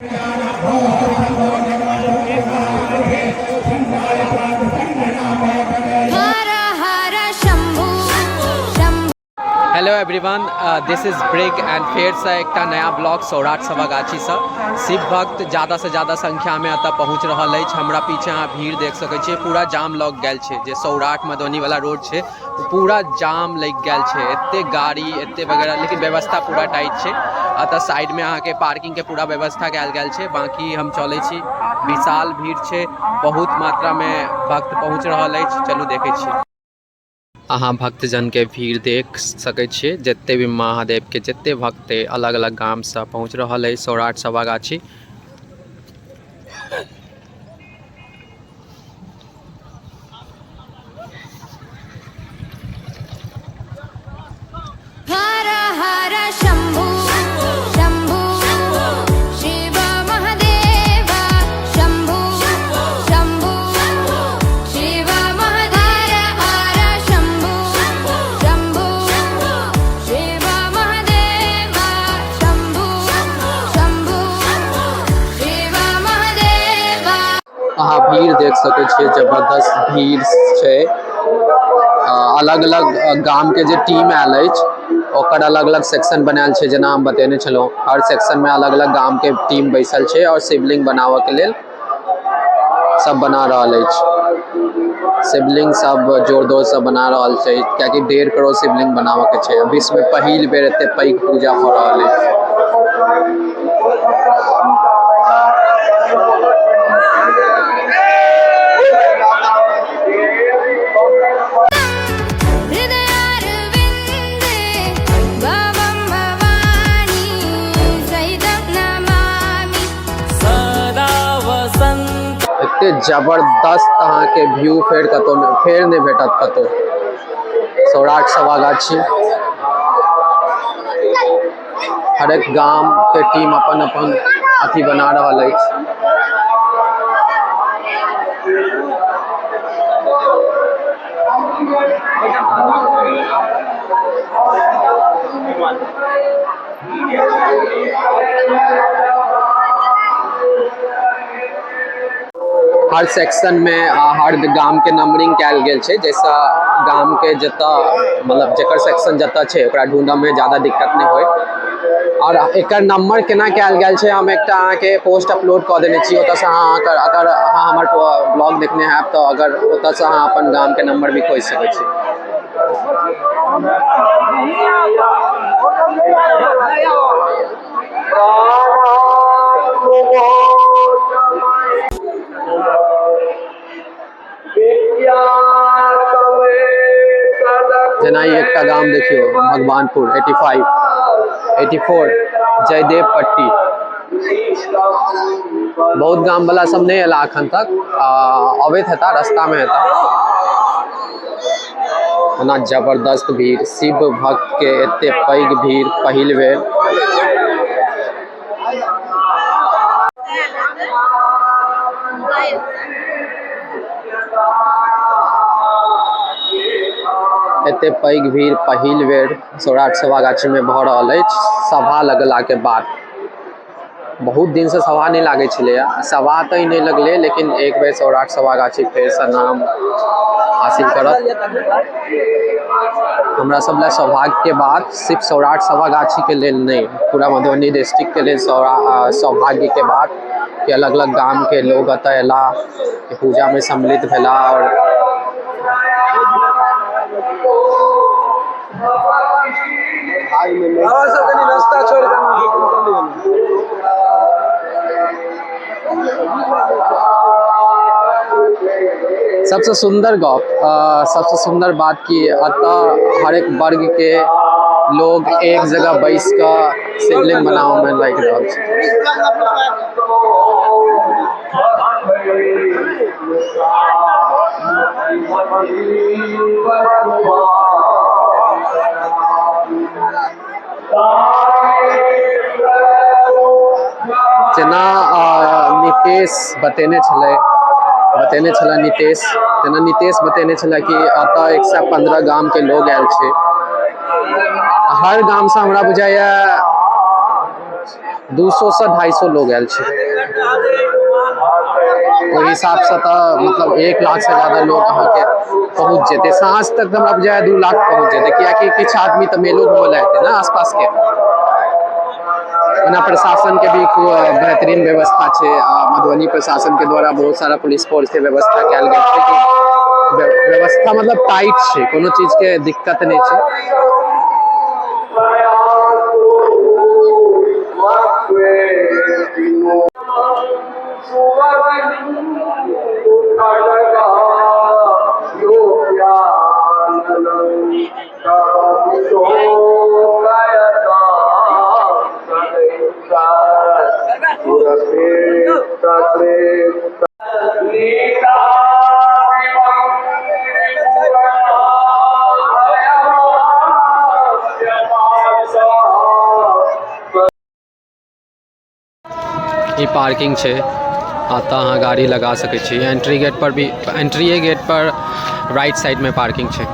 Har Har Shambhu Shambhu. Hello everyone, this is break and फेरसँ एकटा नया blog Saurath सभागाछीसँ। Shiv भक्त ज़्यादासँ ज़्यादा संख्यामे एतऽ पहुँच रहल अछि। हमरा पीछे अहाँ भीड़ देख सकै छियै, पूरा जाम लग गेल छै। जे सौराठ मधुबनी वाला रोड छै ओ पूरा जाम लागि गेल छै, एते गाड़ी एते वगैरह, लेकिन व्यवस्था पूरा टाइट छै। एतऽ साइडमे अहाँके पार्किंगके पूरा व्यवस्था कयल गेल छै। बाँकी हम चलै छी, विशाल भीड़ छै, बहुत मात्रामे भक्त पहुँच रहल अछि। चलू देखै छी। अहाँ भक्तजनके भीड़ देख सकै छियै, जते भी महादेवके जते भक्त अलग अलग गामसँ पहुँच रहल अछि सौराठ सभागाछी। हर हर शम्भु शम्भु शिव महादेव शम्भु शम्भु शिव महादेव हर शम्भु शम्भु शिव महादेव शम्भु शम्भु शिव महादेव। अहाँ भीड़ देख सकै छियै, जबरदस्त भीड़ छै। अलग अलग गाम के जे टीम आयल अछि ओकर अलग अलग सेक्शन बनायल छै। जेना हम बतेने छलहुँ, हर सेक्शन में अलग अलग गाम के टीम बैसल छै और शिवलिंग बनाबऽ के लेल सब बना रहल अछि। शिवलिंग सब जोर जोर से बना रहल छै, कियाकि 1.5 करोड़ शिवलिंग बनाबऽ के छै। विश्व में पहिल बेर एते पैघ पूजा भऽ रहल अछि। हृदयारविन्दे भवं भवानी सहितं नमामि। सदा वसंत। एते जबरदस्त अहाँके व्यू फेर कतौ नहि, फेर नहि भेटत कतौ। सौराठ सभागाछी, हरेक गाम के टीम अपन अपन अथी बना रहल अछि। हर सेक्शन में हर गाम के नंबरिंग कयल गेल छै, जैसा गाम के जतऽ मतलब जकर सेक्शन जतऽ छै ओकरा ढूंढऽ में ज्यादा दिक्कत नहि होय। और एकर नंबर केना कयल गेल छै, हम एकटा अहाँके पोस्ट अपलोड कऽ देने छी, ओतऽसँ अहाँ अगर अहाँ हमर ब्लॉग देखने हैब तऽ अगर ओतऽसँ अहाँ अपन गाम के नंबर भी खोजि सकै छी। जेना ई एकटा गाम देखियौ, भगवानपुर 85, 84 जयदेव पट्टी। बहुत गाम वाला सब नहि एला अखन तक, अबैत हेता, रास्ता में हेता। ओना जबरदस्त भीड़, शिव भक्त के एते पैघ भीड़ पहिल बेर। एते पैघ भीड़ पहिल बेर सौराठ सभागाछी में भऽ रहल अछि। सभा लगला के बाद बहुत दिन से सभा नहि लागै छलैया, सभा तऽ नहि लगलै, लेकिन एक बेर सौराठ सभागाछी फेरसँ नाम हासिल करत। हमरा सब लए सौभाग्यके बात, सिर्फ सौराठ सभागाछीके लेल नहि, पूरा मधुबनी डिस्ट्रिक्टके लेल सौभाग्यके बात कि अलग अलग गामके लोग एतऽ अयला, पूजामे सम्मिलित भेला। आओर सबसे सुन्दर गप, सबसे सुन्दर बात कि एतऽ हरेक वर्ग के लोग एक जगह बैस कऽ शिवलिंग बनाबऽ में लागि रहल छै। जेना नितेश बतेने छलै, बतेने छलै नितेश, जेना नितेश बतेने छलै कि एतऽ 115 गामके लोग आयल छै। हर गामसँ हमरा बुझाइया 200 से 250 लोग आयल छै। ओहि हिसाबसँ तऽ मतलब 1 लाखसँ ज्यादा लोग अहाँके पहुँच जेतै। साँझ तक तऽ हमरा बुझाइए 2 लाख पहुँच जेतै, कियाकि किछु आदमी तऽ मेलो घूमय लए एतै ने आसपासके। ओना प्रशासनके भी बेहतरीन व्यवस्था छै आ मधुबनी प्रशासनके द्वारा बहुत सारा पुलिस फोर्सके व्यवस्था कयल गेल छै कि व्यवस्था मतलब टाइट छै, कोनो चीजके दिक्कत नहि छै। ई पार्किंग छै, एतऽ अहाँ गाड़ी लगा सकै छी। एंट्री गेट पर भी, एंट्रीए गेट पर राइट साइडमे पार्किंग छै।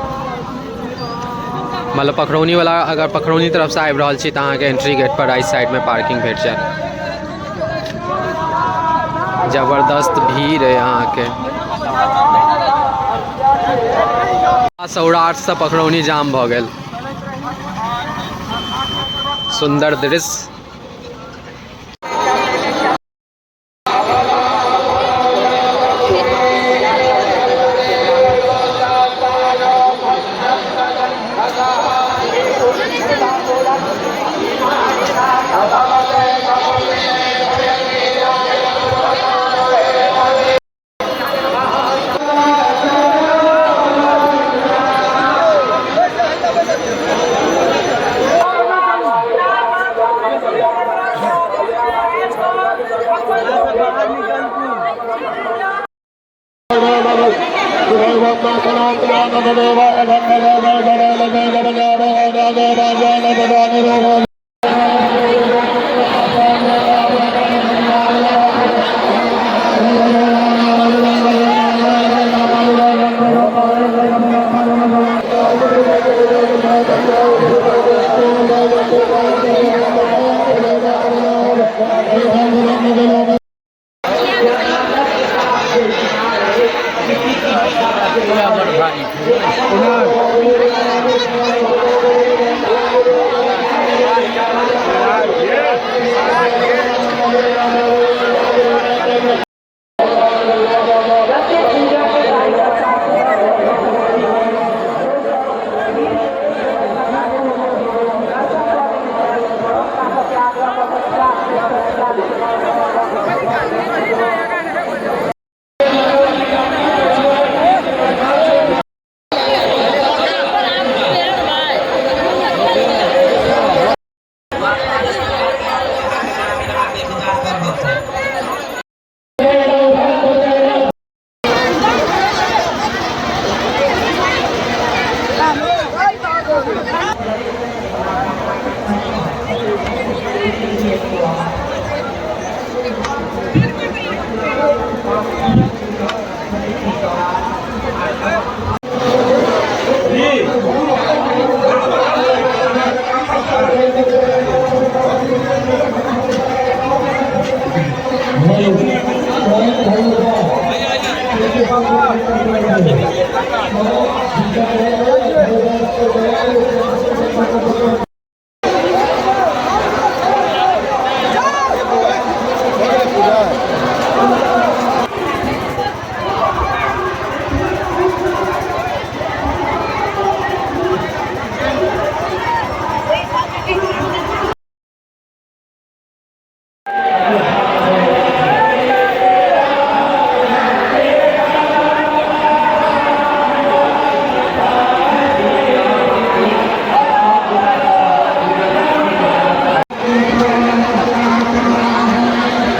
मतलब पखरौनी वाला, अगर पखरौनी तरफसँ आबि रहल छी तऽ अहाँके एंट्री गेट पर राइट साइडमे पार्किंग भेट जायत। जबरदस्त भीड़ है अहाँके। सौराठसँ पखरौनी जाम भऽ गेल। सुन्दर दृश्य।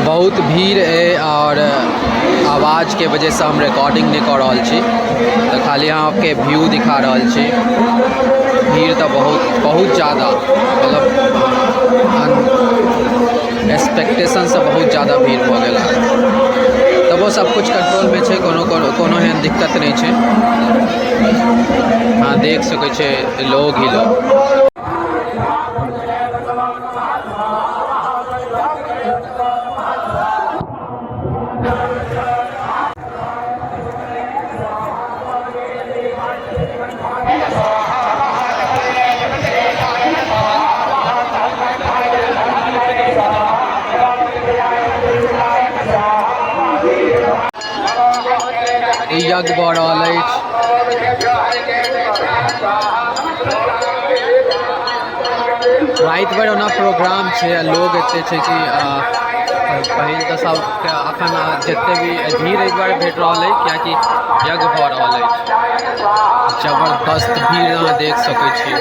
बहुत भीड़ अइ आओर आवाजके वजहसँ हम रिकॉर्डिंग नहि कऽ रहल छी, तऽ खाली अहाँके व्यू दिखा रहल छी। भीड़ तऽ बहुत बहुत ज्यादा, मतलब एक्सपेक्टेशनसँ बहुत ज्यादा भीड़ भऽ गेल है। तबो सब कुछ कंट्रोलमे छै, कोनो कोनो कोनो एहन दिक्कत नहि छै। अहाँ देख सकै छियै, लोग ही लोग। यज्ञ भऽ रहल अछि। राति भरि ओना प्रोग्राम छै आ लोग एते छै कि पहिल तऽ सबके अखन जते भी भीड़ एहि दुआरे भेट रहल अछि कियाकि यज्ञ भऽ रहल अछि। जबरदस्त भीड़ अहाँ देख सकै छी।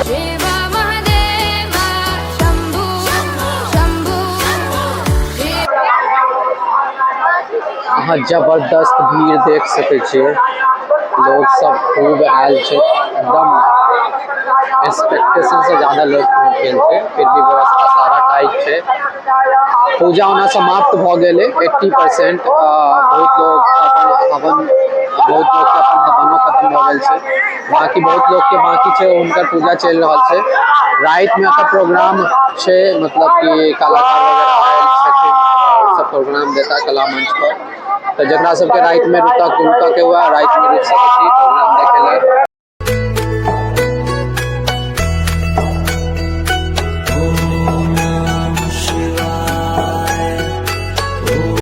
शिव महादेव शम्भु शम्भु शिव। अहाँ जबरदस्त भीड़ देख सकै छियै, लोग सब खूब आयल छै, एकदम एक्सपेक्टेशन से ज्यादा लोग पहुँच गेल छै। फिर भी व्यवस्था सारा टाइट छै। पूजा ओना समाप्त भऽ गेलै 80%। बहुत लोग अपन हवन, बहुत लोगके अपन हवनो खत्म भऽ गेल छै, बाकी बहुत लोगके बाकी छै, हुनकर पूजा चलि रहल छै। रातिमे एतऽ प्रोग्राम छै, मतलब कि कलाकार वगैरह आयल छथिन, सब प्रोग्राम देता कला मंच पर। तऽ जकरा सबके रातिमे रुकऽ के हुए, रातिमे रुकि सकै छी प्रोग्राम देखै लए।